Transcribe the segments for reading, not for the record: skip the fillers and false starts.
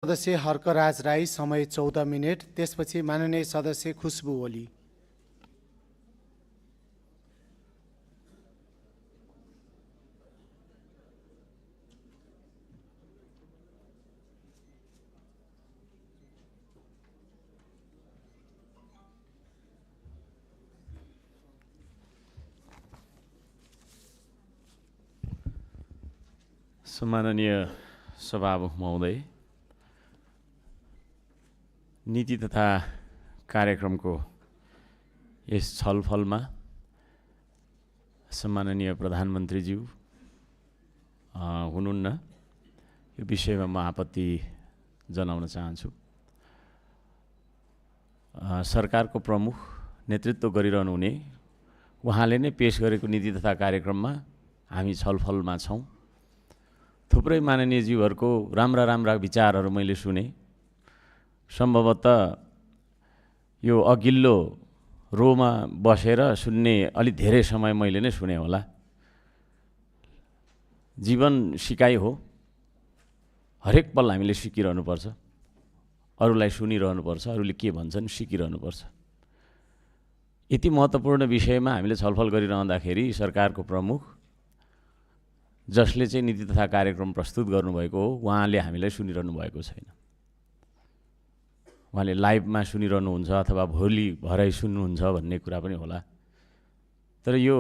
सदस्य हर्कराज राई, समय 14 मिनेट। त्यसपछि माननीय सदस्य खुशबु ओली। सम्माननीय सभामुख महोदय, नीति तथा कार्यक्रमको यस छलफलमा सम्माननीय प्रधानमन्त्रीज्यू हुनुहुन्न, यो विषयमा म आपत्ति जनाउन चाहन्छु। सरकारको प्रमुख नेतृत्व गरिरहनु हुने उहाँले नै पेश गरेको नीति तथा कार्यक्रममा हामी छलफलमा छौँ। थुप्रै माननीयज्यूहरूको राम्रा विचारहरू मैले सुने। सम्भवतः यो अघिल्लो रोमा बसेर सुन्ने अलि धेरै समय मैले नै सुने होला। जीवन सिकाइ हो, हरेक पल हामीले सिकिरहनुपर्छ, अरूलाई सुनिरहनुपर्छ, अरूले के भन्छन् सिकिरहनुपर्छ। यति महत्त्वपूर्ण विषयमा हामीले छलफल गरिरहँदाखेरि सरकारको प्रमुख जसले चाहिँ नीति तथा कार्यक्रम प्रस्तुत गर्नुभएको हो उहाँले हामीलाई सुनिरहनु भएको छैन। उहाँले लाइभमा सुनिरहनुहुन्छ अथवा भोलि भरै सुन्नुहुन्छ भन्ने कुरा पनि होला। तर यो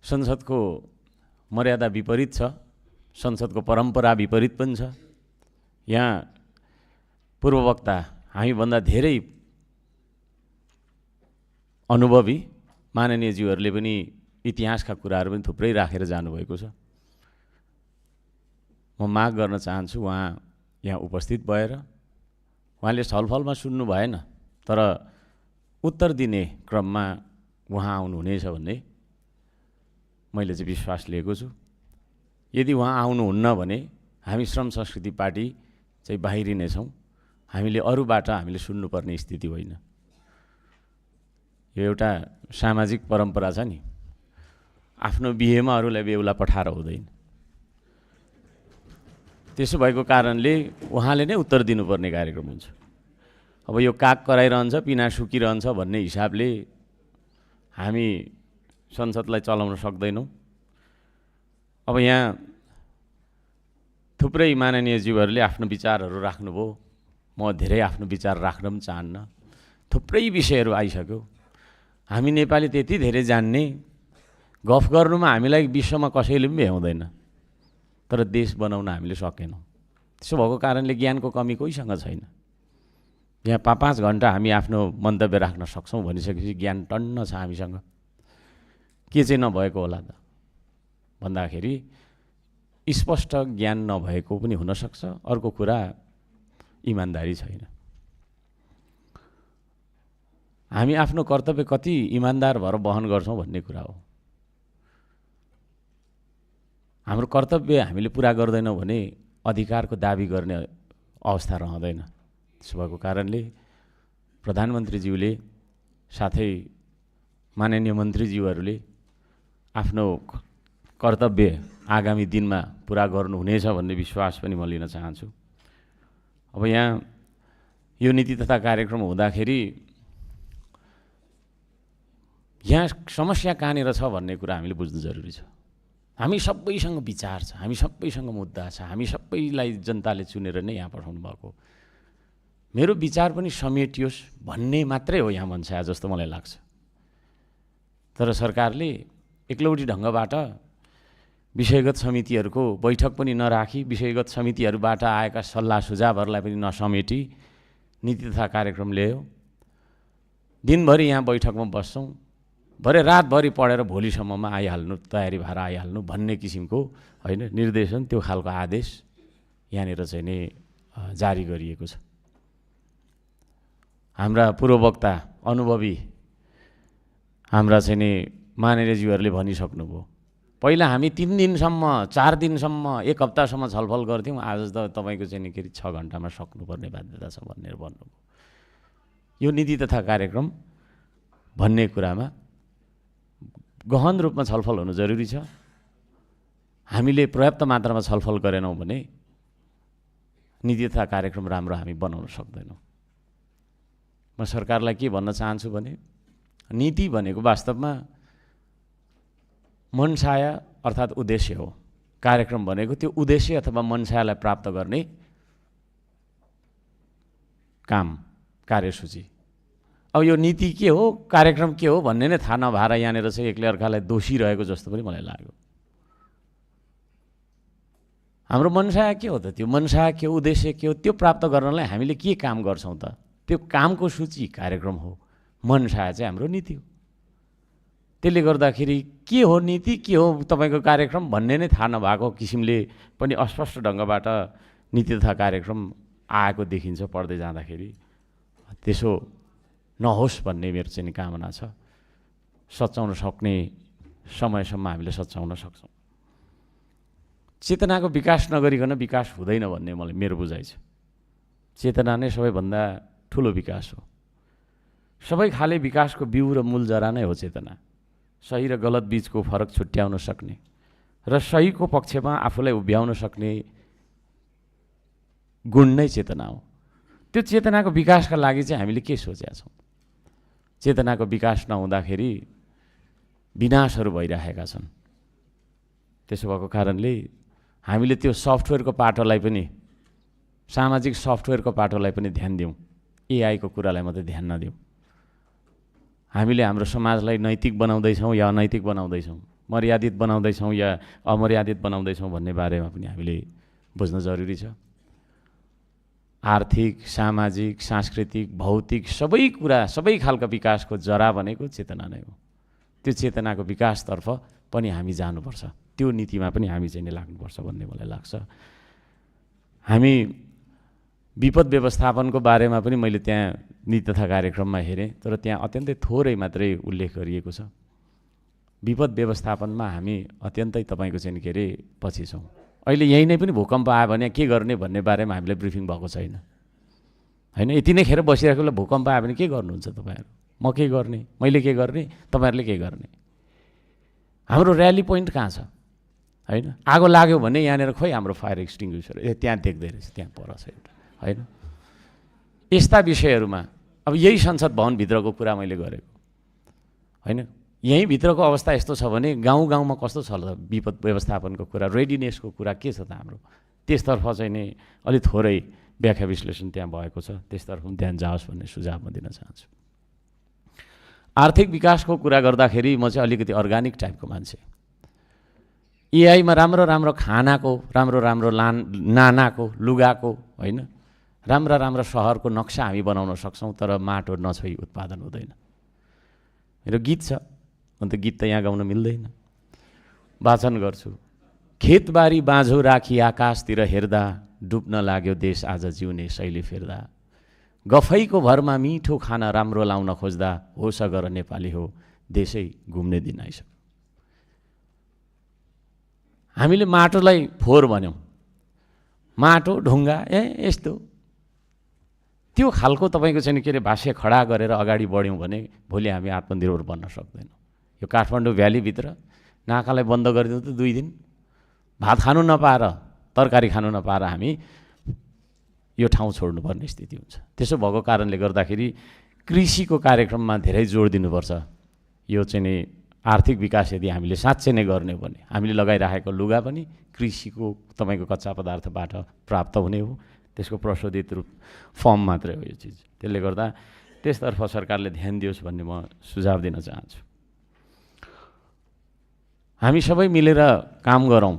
संसदको मर्यादा विपरीत छ, संसदको परम्परा विपरीत पनि छ। यहाँ पूर्ववक्ता हामीभन्दा धेरै अनुभवी माननीयज्यूहरूले पनि इतिहासका कुराहरू पनि थुप्रै राखेर जानुभएको छ। म माग गर्न चाहन्छु उहाँ यहाँ उपस्थित भएर उहाँले छलफलमा सुन्नु भएन, तर उत्तर दिने क्रममा उहाँ आउनुहुनेछ भन्ने मैले चाहिँ विश्वास लिएको छु। यदि उहाँ आउनुहुन्न भने हामी श्रम संस्कृति पार्टी चाहिँ बाहिरिनेछौँ। हामीले अरूबाट हामीले सुन्नुपर्ने स्थिति होइन। यो एउटा सामाजिक परम्परा छ नि, आफ्नो बिहेमा अरूलाई बेहुला पठाएर हुँदैन। त्यसो भएको कारणले उहाँले नै उत्तर दिनुपर्ने कार्यक्रम हुन्छ। अब यो काग कराइरहन्छ, पिना सुकिरहन्छ भन्ने हिसाबले हामी संसदलाई चलाउन सक्दैनौँ। अब यहाँ थुप्रै माननीयज्यूहरूले आफ्नो विचारहरू राख्नुभयो, म धेरै आफ्नो विचार राख्न पनि चाहन्न। थुप्रै विषयहरू आइसक्यो। हामी नेपाली त्यति धेरै जान्ने, गफ गर्नुमा हामीलाई विश्वमा कसैले पनि भ्याउँदैन, तर देश बनाउन हामीले सकेनौँ। त्यसो भएको कारणले ज्ञानको कमी कोहीसँग छैन। यहाँ 5-5 घन्टा हामी आफ्नो मन्तव्य राख्न सक्छौँ भनिसकेपछि ज्ञान टन्न छ हामीसँग। के चाहिँ नभएको होला त भन्दाखेरि स्पष्ट ज्ञान नभएको पनि हुनसक्छ। अर्को कुरा इमान्दारी छैन। हामी आफ्नो कर्तव्य कति इमान्दार भएर वहन गर्छौँ भन्ने कुरा हो। हाम्रो कर्तव्य हामीले पुरा गर्दैनौँ भने अधिकारको दाबी गर्ने अवस्था रहँदैन। त्यसो भएको कारणले प्रधानमन्त्रीज्यूले साथै माननीय मन्त्रीज्यूहरूले आफ्नो कर्तव्य आगामी दिनमा पुरा गर्नुहुनेछ भन्ने विश्वास पनि म लिन चाहन्छु। अब यहाँ यो नीति तथा कार्यक्रम हुँदाखेरि यहाँ समस्या कहाँनिर छ भन्ने कुरा हामीले बुझ्नु जरुरी छ। हामी सबैसँग विचार छ, हामी सबैसँग मुद्दा छ, हामी सबैलाई जनताले चुनेर नै यहाँ पठाउनु भएको। मेरो विचार पनि समेटियोस् भन्ने मात्रै हो यहाँ मनसाय जस्तो मलाई लाग्छ। तर सरकारले एक्लौटी ढङ्गबाट विषयगत समितिहरूको बैठक पनि नराखी, विषयगत समितिहरूबाट आएका सल्लाह सुझावहरूलाई पनि नसमेटी नीति तथा कार्यक्रम ल्यायो। दिनभरि यहाँ बैठकमा बस्छौँ, भरे रातभरि पढेर भोलिसम्ममा आइहाल्नु, तयारी भएर आइहाल्नु भन्ने किसिमको होइन निर्देशन, त्यो खालको आदेश यहाँनिर चाहिँ नै जारी गरिएको छ। हाम्रा पूर्ववक्ता अनुभवी हाम्रा चाहिँ नि माननीयज्यूहरूले भनिसक्नुभयो। पहिला हामी 3 दिनसम्म, 4 दिनसम्म, 1 हप्तासम्म छलफल गर्थ्यौँ, आज त तपाईँको चाहिँ नि 6 घन्टामा सक्नुपर्ने बाध्यता छ भनेर भन्नुभयो। यो नीति तथा कार्यक्रम भन्ने कुरामा गहन रूपमा छलफल हुनु जरुरी छ। हामीले पर्याप्त मात्रामा छलफल गरेनौँ भने नीति तथा कार्यक्रम राम्रो हामी बनाउन सक्दैनौँ। म सरकारलाई के भन्न चाहन्छु भने नीति भनेको वास्तवमा मनसाय अर्थात् उद्देश्य हो। कार्यक्रम भनेको त्यो उद्देश्य अथवा मनसायलाई प्राप्त गर्ने काम, कार्यसूची। अब यो नीति के हो, कार्यक्रम के हो भन्ने नै थाहा नभएर यहाँनिर चाहिँ एकले अर्कालाई दोषी रहेको जस्तो पनि मलाई लाग्यो। हाम्रो मनसाय के हो त? त्यो मनसाय के हो, उद्देश्य के हो, त्यो प्राप्त गर्नलाई हामीले के काम गर्छौँ त? त्यो कामको सूची कार्यक्रम हो। मनसाय चाहिँ हाम्रो नीति हो। त्यसले गर्दाखेरि के हो नीति, के हो तपाईँको कार्यक्रम भन्ने नै थाहा नभएको किसिमले पनि अस्पष्ट ढङ्गबाट नीति तथा कार्यक्रम आएको देखिन्छ पढ्दै जाँदाखेरि। त्यसो नहोस् भन्ने मेरो चाहिँ कामना छ। सच्याउन सक्ने समयसम्म हामीले सच्याउन सक्छौँ। चेतनाको विकास नगरिकन विकास हुँदैन भन्ने मलाई मेरो बुझाइ छ। चेतना नै सबैभन्दा ठुलो विकास हो। सबै खाले विकासको बिउ र मूल जरा नै हो चेतना। सही र गलत बीचको फरक छुट्याउन सक्ने र सहीको पक्षमा आफूलाई उभ्याउन सक्ने गुण नै चेतना हो। त्यो चेतनाको विकासका लागि चाहिँ हामीले के सोचेका छौँ? चेतनाको विकास नहुँदाखेरि विनाशहरू भइरहेका छन्। त्यसो भएको कारणले हामीले त्यो सफ्टवेयरको पाटोलाई पनि, सामाजिक सफ्टवेयरको पाटोलाई पनि ध्यान दिउँ, एआईको कुरालाई मात्रै ध्यान नदिउँ। हामीले हाम्रो समाजलाई नैतिक बनाउँदैछौँ या अनैतिक बनाउँदैछौँ, मर्यादित बनाउँदैछौँ या अमर्यादित बनाउँदैछौँ भन्ने बारेमा पनि हामीले बुझ्न जरुरी छ। आर्थिक, सामाजिक, सांस्कृतिक, भौतिक सबै कुरा, सबै खालका विकासको जरा भनेको चेतना नै हो। त्यो चेतनाको विकासतर्फ पनि हामी जानुपर्छ। त्यो नीतिमा पनि हामी चाहिँ लाग्नुपर्छ भन्ने मलाई लाग्छ। हामी विपद व्यवस्थापनको बारेमा पनि मैले त्यहाँ नीति तथा कार्यक्रममा हेरेँ, तर त्यहाँ अत्यन्तै थोरै मात्रै उल्लेख गरिएको छ। विपद व्यवस्थापनमा हामी अत्यन्तै तपाईँको चाहिँ के अरे पछि छौँ। अहिले यहीँ नै पनि भूकम्प आयो भने के गर्ने भन्ने बारेमा हामीलाई ब्रिफिङ भएको छैन, होइन? यति नै खेर बसिरहेको बेला भूकम्प आयो भने के गर्नुहुन्छ तपाईँहरू? म के गर्ने, मैले के गर्ने, तपाईँहरूले के गर्ने? हाम्रो र्याली पोइन्ट कहाँ छ, होइन? आगो लाग्यो भने यहाँनिर खोइ हाम्रो फायर एक्सटिङ्ग्विसर त्यहाँ देख्दै रहेछ, त्यहाँ पर छ एउटा, होइन? यस्ता विषयहरूमा अब यही संसद भवनभित्रको कुरा मैले गरेको, होइन? यहीँभित्रको अवस्था यस्तो छ भने गाउँ गाउँमा कस्तो छ त विपद व्यवस्थापनको कुरा, रेडिनेसको कुरा के छ त हाम्रो? त्यसतर्फ चाहिँ नि अलिक थोरै व्याख्या विश्लेषण त्यहाँ भएको छ, त्यसतर्फ पनि ध्यान जाओस् भन्ने सुझाव म दिन चाहन्छु। आर्थिक विकासको कुरा गर्दाखेरि म चाहिँ अलिकति अर्ग्यानिक टाइपको मान्छे। एआईमा राम्रो राम्रो खानाको, राम्रो राम्रो नानाको, लुगाको, होइन, राम्रा राम्रा सहरको नक्सा हामी बनाउन सक्छौँ, तर माटो नछोई उत्पादन हुँदैन। मेरो गीत छ, अन्त गीत त यहाँ गाउन मिल्दैन, वाचन गर्छु। खेतबारी बाँझो राखी आकाशतिर हेर्दा, डुब्न लाग्यो देश आज जिउने शैली फेर्दा। गफैको भरमा मिठो खाना राम्रो लाउन खोज्दा, होस गर नेपाली हो देशै घुम्ने दिन आइसक्यो। हामीले माटोलाई फोहोर भन्यौँ, माटो ढुङ्गा यस्तो, त्यो खालको तपाईँको चाहिँ के अरे भाष्य खडा गरेर अगाडि बढ्यौँ भने भोलि हामी आत्मनिर्भर बन्न सक्दैनौँ। यो काठमाडौँ भ्यालीभित्र नाकालाई बन्द गरिदिउँ त 2 दिन भात खानु नपाएर, तरकारी खानु नपाएर हामी यो ठाउँ छोड्नुपर्ने स्थिति हुन्छ। त्यसो भएको कारणले गर्दाखेरि कृषिको कार्यक्रममा धेरै जोड दिनुपर्छ। यो चाहिँ नि आर्थिक विकास यदि हामीले साँच्चै नै गर्ने हो भने हामीले लगाइराखेको लुगा पनि कृषिको तपाईँको कच्चा पदार्थबाट प्राप्त हुने हो, त्यसको प्रशोधित रूप फर्म मात्रै हो यो चिज। त्यसले गर्दा त्यसतर्फ सरकारले ध्यान दियोस् भन्ने म सुझाव दिन चाहन्छु। हामी सबै मिलेर काम गरौँ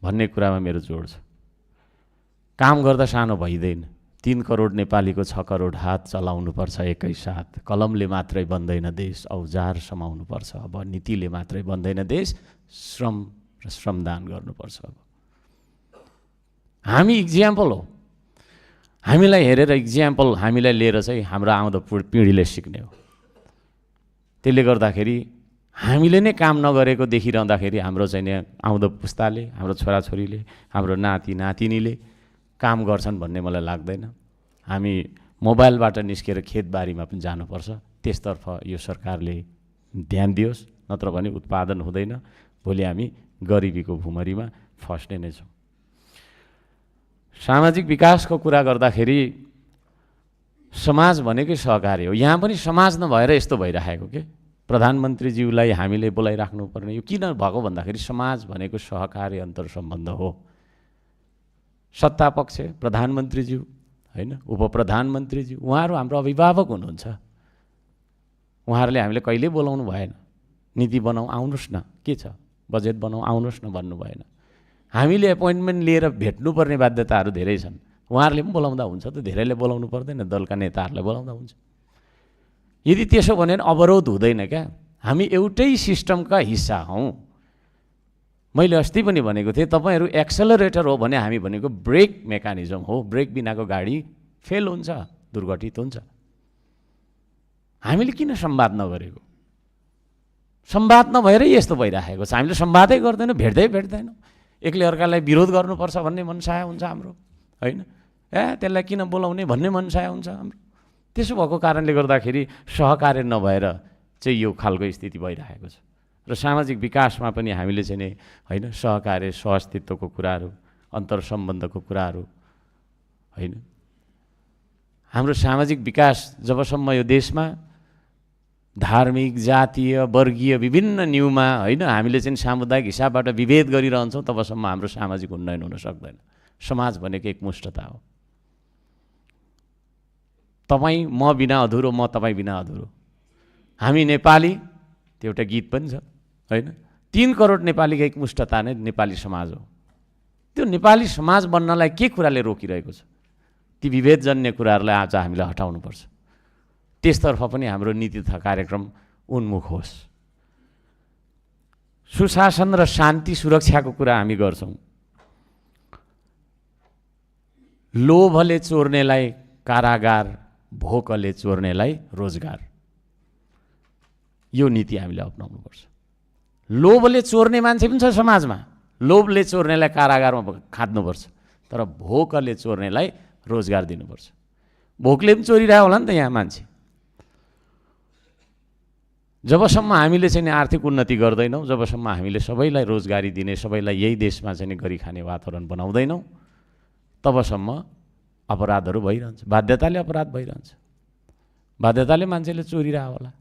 भन्ने कुरामा मेरो जोड छ। काम गर्दा सानो भइँदैन। 3 करोड नेपालीको 6 करोड हात चलाउनुपर्छ एकैसाथ। कलमले मात्रै बन्दैन देश, औजार समाउनुपर्छ। अब नीतिले मात्रै बन्दैन देश, श्रम र श्रमदान गर्नुपर्छ। अब हामी इक्जाम्पल हो, हामीलाई हेरेर इक्जाम्पल हामीलाई लिएर चाहिँ हाम्रो आउँदो पिँढीले सिक्ने हो। त्यसले गर्दाखेरि हामीले नै काम नगरेको देखिरहँदाखेरि हाम्रो चाहिँ नि आउँदो पुस्ताले, हाम्रो छोराछोरीले, हाम्रो नाति नातिनीले काम गर्छन् भन्ने मलाई लाग्दैन। हामी मोबाइलबाट निस्केर खेतबारीमा पनि जानुपर्छ। त्यसतर्फ यो सरकारले ध्यान दियोस्, नत्र भने उत्पादन हुँदैन। भोलि हामी गरिबीको भुमरीमा फस्ने नै छौँ। सामाजिक विकासको कुरा गर्दाखेरि समाज भनेकै सहकारी हो। यहाँ पनि समाज नभएर यस्तो भइरहेको के प्रधानमन्त्रीज्यूलाई हामीले बोलाइराख्नुपर्ने यो किन भएको भन्दाखेरि समाज भनेको सहकारी अन्तर्सम्बन्ध हो। सत्तापक्ष प्रधानमन्त्रीज्यू होइन, उपप्रधानमन्त्रीज्यू उहाँहरू हाम्रो अभिभावक हुनुहुन्छ। उहाँहरूले हामीले कहिल्यै बोलाउनु भएन, नीति बनाऊ आउनुहोस् न, के छ बजेट बनाऊ आउनुहोस् न भन्नु भएन। हामीले एपोइन्टमेन्ट लिएर भेट्नुपर्ने बाध्यताहरू धेरै छन्। उहाँहरूले पनि बोलाउँदा हुन्छ त, धेरैले बोलाउनु पर्दैन, दलका नेताहरूलाई बोलाउँदा हुन्छ। यदि त्यसो भने अवरोध हुँदैन क्या, हामी एउटै सिस्टमका हिस्सा हौँ। मैले अस्ति पनि भनेको थिएँ, तपाईँहरू एक्सेलरेटर हो भने हामी भनेको ब्रेक मेकानिजम हो। ब्रेक बिनाको गाडी फेल हुन्छ, दुर्घटित हुन्छ। हामीले किन संवाद नगरेको? संवाद नभएरै यस्तो भइरहेको छ। हामीले संवादै गर्दैनौँ, भेट्दैनौँ। एकले अर्कालाई विरोध गर्नुपर्छ भन्ने मनसाय हुन्छ हाम्रो, होइन? त्यसलाई किन बोलाउने भन्ने मनसाय हुन्छ हाम्रो। त्यसो भएको कारणले गर्दाखेरि सहकार्य नभएर चाहिँ यो खालको स्थिति भइरहेको छ। र सामाजिक विकासमा पनि हामीले चाहिँ नि होइन सहकार्य, सहअस्तित्वको कुराहरू, अन्तर्सम्बन्धको कुराहरू, होइन? हाम्रो सामाजिक विकास जबसम्म यो देशमा धार्मिक, जातीय, वर्गीय विभिन्न न्यूमा होइन हामीले चाहिँ सामुदायिक हिसाबबाट विभेद गरिरहन्छौँ, तबसम्म हाम्रो सामाजिक उन्नयन हुन सक्दैन। समाज भनेको एकमुष्टता हो। तपाईँ म बिना अधुरो, म तपाईँ बिना अधुरो। हामी नेपाली, त्यो एउटा गीत पनि छ होइन? 3 करोड नेपालीको एकमुष्टता नै नेपाली समाज हो। त्यो नेपाली समाज बन्नलाई के कुराले रोकिरहेको छ? ती विभेदजन्य कुराहरूलाई आज हामीले हटाउनुपर्छ। त्यसतर्फ पनि हाम्रो नीति तथा कार्यक्रम उन्मुख होस्। सुशासन र शान्ति सुरक्षाको कुरा हामी गर्छौँ। लोभले चोर्नेलाई कारागार, भोकले चोर्नेलाई रोजगार, यो नीति हामीले अपनाउनुपर्छ। लोभले चोर्ने मान्छे पनि छ समाजमा, लोभले चोर्नेलाई कारागारमा खाद्नुपर्छ, तर भोकले चोर्नेलाई रोजगार दिनुपर्छ। भोकले पनि चोरिरहेको होला नि त यहाँ मान्छे। जबसम्म हामीले चाहिँ आर्थिक उन्नति गर्दैनौँ, जबसम्म हामीले सबैलाई रोजगारी दिने, सबैलाई यही देशमा चाहिँ गरी खाने वातावरण बनाउँदैनौँ, तबसम्म अपराधहरू भइरहन्छ। बाध्यताले अपराध भइरहन्छ, बाध्यताले मान्छेले चोरिरहेको होला।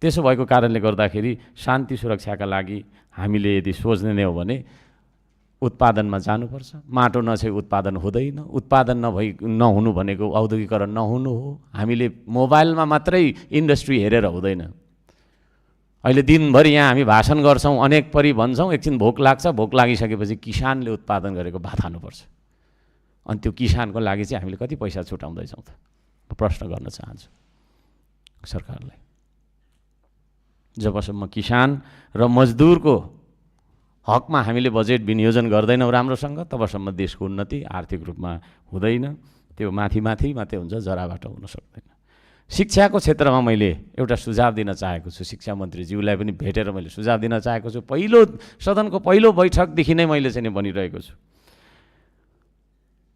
त्यसो भएको कारणले गर्दाखेरि शान्ति सुरक्षाका लागि हामीले यदि सोच्ने हो भने उत्पादनमा जानुपर्छ। माटो नछे उत्पादन हुँदैन। उत्पादन नहुनु भनेको औद्योगिकरण नहुनु हो। हामीले मोबाइलमा मात्रै इन्डस्ट्री हेरेर हुँदैन। अहिले दिनभरि यहाँ हामी भाषण गर्छौँ, अनेक परि भन्छौँ, एकछिन भोक लाग्छ, भोक लागिसकेपछि किसानले उत्पादन गरेको भात खानुपर्छ। अनि त्यो किसानको लागि चाहिँ हामीले कति पैसा छुटाउँदैछौँ त? प्रश्न गर्न चाहन्छु सरकारलाई। जबसम्म किसान र मजदुरको हकमा हामीले बजेट विनियोजन गर्दैनौँ राम्रोसँग, तबसम्म देशको उन्नति आर्थिक रूपमा हुँदैन। त्यो माथि मात्रै हुन्छ, जराबाट हुन सक्दैन। शिक्षाको क्षेत्रमा मैले एउटा सुझाव दिन चाहेको छु। शिक्षा मन्त्रीज्यूलाई पनि भेटेर मैले सुझाव दिन चाहेको छु। सदनको पहिलो बैठकदेखि नै मैले चाहिँ भनिरहेको छु,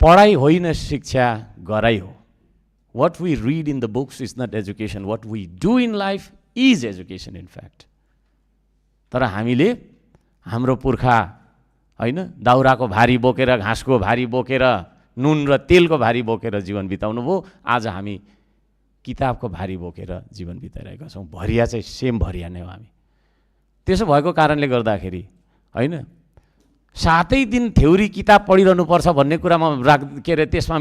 पढाइ होइन शिक्षा, गराइ हो। What we read in the books is not education. What we do in life is education in fact. तर हामीले हाम्रो पुर्खा होइन दाउराको भारी बोकेर, घाँसको भारी बोकेर, नुन र तेलको भारी बोकेर जीवन बिताउनु भयो। आज हामी किताबको भारी बोकेर जीवन बिताइरहेका छौँ। भरिया चाहिँ सेम भरिया नै हो हामी। त्यसो भएको कारणले गर्दाखेरि होइन 7 दिन थ्योरी किताब पढिरहनुपर्छ भन्ने कुरामा के अरे त्यसमा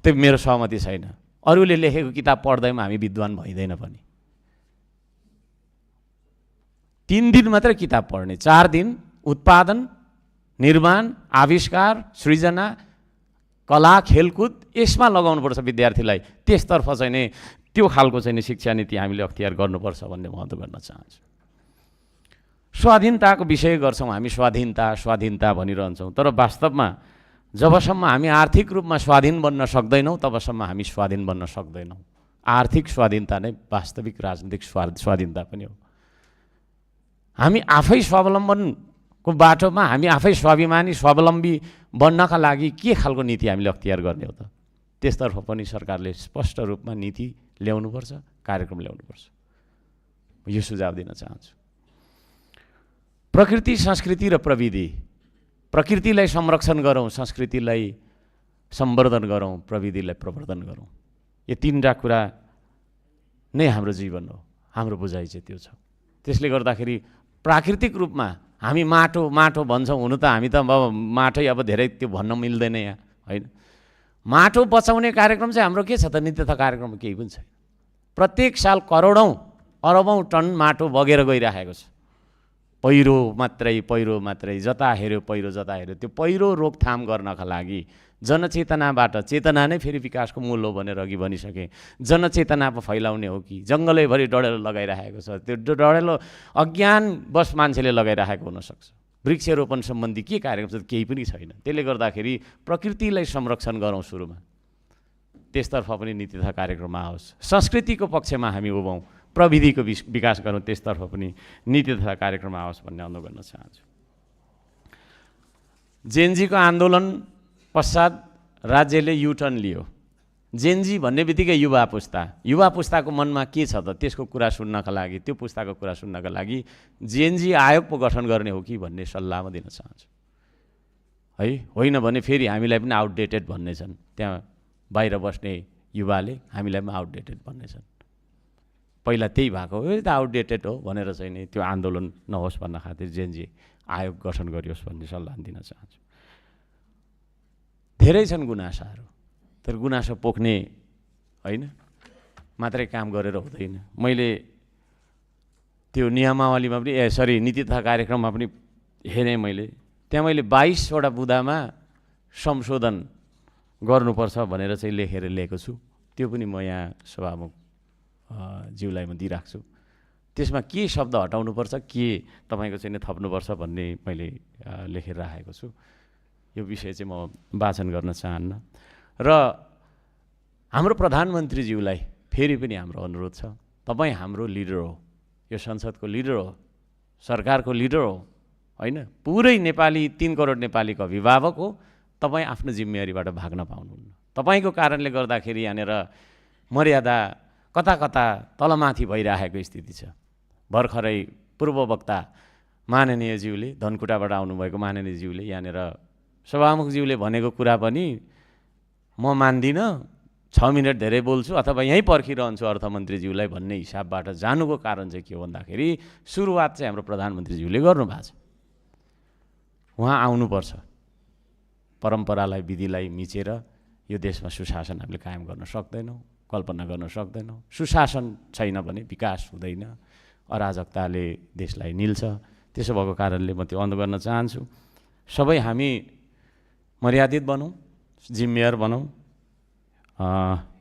त्यो मेरो सहमति छैन। अरूले लेखेको किताब पढ्दैमा हामी विद्वान भइँदैन पनि। 3 दिन मात्रै किताब पढ्ने, 4 दिन उत्पादन, निर्माण, आविष्कार, सृजना, कला, खेलकुद यसमा लगाउनुपर्छ विद्यार्थीलाई। त्यसतर्फ चाहिँ नि त्यो खालको चाहिँ नि शिक्षा नीति हामीले अख्तियार गर्नुपर्छ भन्ने महत्त्व गर्न चाहन्छु। स्वाधीनताको विषय गर्छौँ हामी, स्वाधीनता भनिरहन्छौँ, तर वास्तवमा जबसम्म हामी आर्थिक रूपमा स्वाधीन बन्न सक्दैनौँ तबसम्म हामी स्वाधीन बन्न सक्दैनौँ। आर्थिक स्वाधीनता नै वास्तविक राजनीतिक स्वाधीनता पनि हो। हामी आफै स्वावलम्बनको बाटोमा, हामी आफै स्वाभिमानी स्वावलम्बी बन्नका लागि के खालको नीति हामीले अख्तियार गर्ने हो त? त्यसतर्फ पनि सरकारले स्पष्ट रूपमा नीति ल्याउनुपर्छ, कार्यक्रम ल्याउनुपर्छ। यो सुझाव दिन चाहन्छु। प्रकृति, संस्कृति र प्रविधि। प्रकृतिलाई संरक्षण गरौँ, संस्कृतिलाई सम्वर्धन गरौँ, प्रविधिलाई प्रवर्धन गरौँ। यो तीनटा कुरा नै हाम्रो जीवन हो, हाम्रो बुझाइ चाहिँ त्यो छ। त्यसले गर्दाखेरि प्राकृतिक रूपमा हामी माटो माटो भन्छौँ, हुनु त हामी त अब माटै अब धेरै त्यो भन्न मिल्दैन यहाँ, होइन। माटो बचाउने कार्यक्रम चाहिँ हाम्रो के छ त? नित्यता कार्यक्रम केही पनि छैन। प्रत्येक साल करोडौँ अरबौँ टन माटो बगेर गइरहेको छ। पहिरो मात्रै, जता हेऱ्यो पहिरो, जता हेऱ्यो त्यो पहिरो रोकथाम गर्नका लागि जनचेतनाबाट, चेतना नै फेरि विकासको मूल हो भनेर अघि भनिसकेँ, जनचेतना फैलाउने हो कि जङ्गलैभरि डढेलो लगाइरहेको छ। त्यो डढेलो अज्ञानवश मान्छेले लगाइरहेको हुनसक्छ। वृक्षरोपण सम्बन्धी के कार्यक्रम छ? केही पनि छैन। त्यसले गर्दाखेरि प्रकृतिलाई संरक्षण गरौँ सुरुमा, त्यसतर्फ पनि नीतितथा कार्यक्रममा आओस्। संस्कृतिको पक्षमा हामी उभौँ, प्रविधिको विकास गरौँ, त्यसतर्फ पनि नीतितथा कार्यक्रममा आओस् भन्ने अनुरोध गर्न चाहन्छु। जेनजीको आन्दोलन पश्चात राज्यले युटर्न लियो। जेनजी भन्ने बित्तिकै युवा पुस्ताको मनमा के छ त? त्यसको कुरा सुन्नका लागि, त्यो पुस्ताको कुरा सुन्नका लागि जेनजी आयोग पो गठन गर्ने हो कि भन्ने सल्लाह म दिन चाहन्छु, है। होइन भने फेरि हामीलाई पनि आउटडेटेड भन्ने छन्, त्यहाँ बाहिर बस्ने युवाले हामीलाई पनि आउटडेटेड भन्ने छन्। पहिला त्यही भएको हो, त आउटडेटेड हो भनेर चाहिँ नि त्यो आन्दोलन नहोस् भन्न खातिर जेनजी आयोग गठन गरियोस् भन्ने सल्लाह दिन चाहन्छु। धेरै छन् गुनासाहरू, तर गुनासो पोख्ने होइन मात्रै काम गरेर हुँदैन। मैले त्यो नियमावलीमा पनि नीतितथा कार्यक्रममा पनि हेरेँ मैले, त्यहाँ मैले 22वटा बुँदामा संशोधन गर्नुपर्छ भनेर चाहिँ लेखेर ल्याएको छु। त्यो पनि म यहाँ सभामुख ज्यूलाई म दिइराख्छु छु। त्यसमा के शब्द हटाउनुपर्छ, के तपाईँको चाहिँ थप्नुपर्छ भन्ने मैले लेखेर राखेको छु। यो विषय चाहिँ म वाचन गर्न चाहन्न। र हाम्रो प्रधानमन्त्रीज्यूलाई फेरि पनि हाम्रो अनुरोध छ, तपाईँ हाम्रो लिडर हो, यो संसदको लिडर हो, सरकारको लिडर हो, होइन। पुरै नेपाली 3 करोड नेपालीको अभिभावक हो। तपाईँ आफ्नो जिम्मेवारीबाट भाग्न पाउनुहुन्न। तपाईँको कारणले गर्दाखेरि यहाँनिर मर्यादा कता कता तलमाथि भइरहेको स्थिति छ। भर्खरै पूर्व वक्ता माननीयज्यूले, धनकुटाबाट आउनुभएको माननीयज्यूले यहाँनिर सभामुखज्यूले भनेको कुरा पनि म मान्दिनँ, 6 मिनट धेरै बोल्छु अथवा यहीँ पर्खिरहन्छु अर्थमन्त्रीज्यूलाई भन्ने हिसाबबाट जानुको कारण चाहिँ के हो भन्दाखेरि सुरुवात चाहिँ हाम्रो प्रधानमन्त्रीज्यूले गर्नुभएको छ। उहाँ आउनुपर्छ। परम्परालाई, विधिलाई मिचेर यो देशमा सुशासन हामीले कायम गर्न सक्दैनौँ, कल्पना गर्न सक्दैनौँ। सुशासन छैन भने विकास हुँदैन, अराजकताले देशलाई निल्छ। त्यसो भएको कारणले म त्यो अनुरोध गर्न चाहन्छु, सबै हामी मर्यादित बनौँ, जिम्मेवार बनौँ।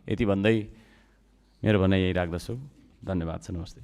यति भन्दै मेरो भनाइ यही राख्दछु। धन्यवाद छ। नमस्ते।